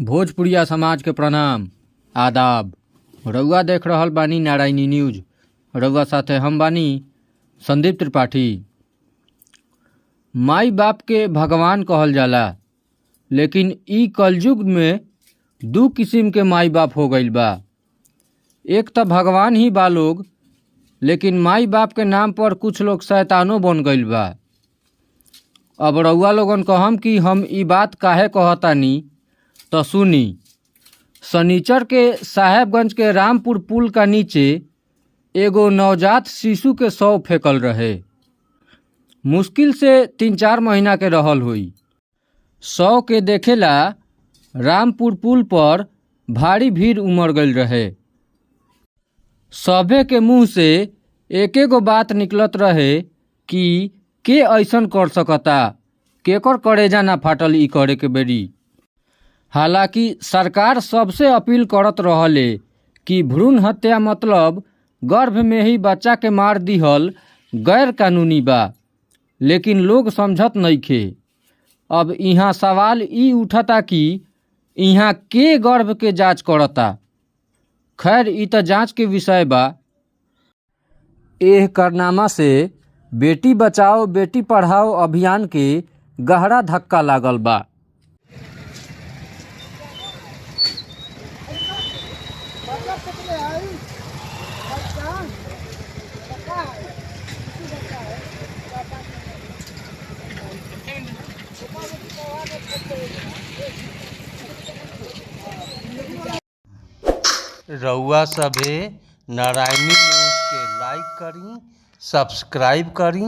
भोजपुरिया समाज के प्रणाम, आदाब। रउआ देख रहल बानी नारायणी न्यूज। रउआ साथे हम बानी संदीप त्रिपाठी। माई बाप के भगवान कहल जाला, लेकिन इ कलयुग में दू किसिम के माई बाप हो गईल बा। एक त भगवान ही बा लोग, लेकिन माई बाप के नाम पर कुछ लोग शैतानो बन गईल बा। अब रउआ लोगन कहम कि हम इ बात काहे कहतानी, त सुनी। शनिचर के साहेबगंज के रामपुर पुल का नीचे एगो नवजात शिशु के शव फेकल रहे। मुश्किल से 3-4 महीना के रहल होई। शव के देखेला रामपुर पुल पर भारी भीड़ उमड़ गईल रहे। सभे के मुंह से एके गो बात निकलत रहे कि के ऐसन कर सकता, केकर करेजा ना फाटल इ करे के बेरी। हालांकि सरकार सबसे अपील करत रहले कि भ्रूण हत्या मतलब गर्भ में ही बच्चा के मार दिहल गैर कानूनी बा, लेकिन लोग समझत नइखे। अब इहाँ सवाल इ उठता कि इहाँ के गर्भ के जांच करता। खैर, इ त जांच के विषय बा। एह कारनामा से बेटी बचाओ बेटी पढ़ाओ अभियान के गहरा धक्का लागल बा। मतलब कितने आई बच्चा बच्चा है, किसी बच्चा है, 4-5। रउआ सभे नारायणी न्यूज़ के लाइक करी, सब्सक्राइब करी।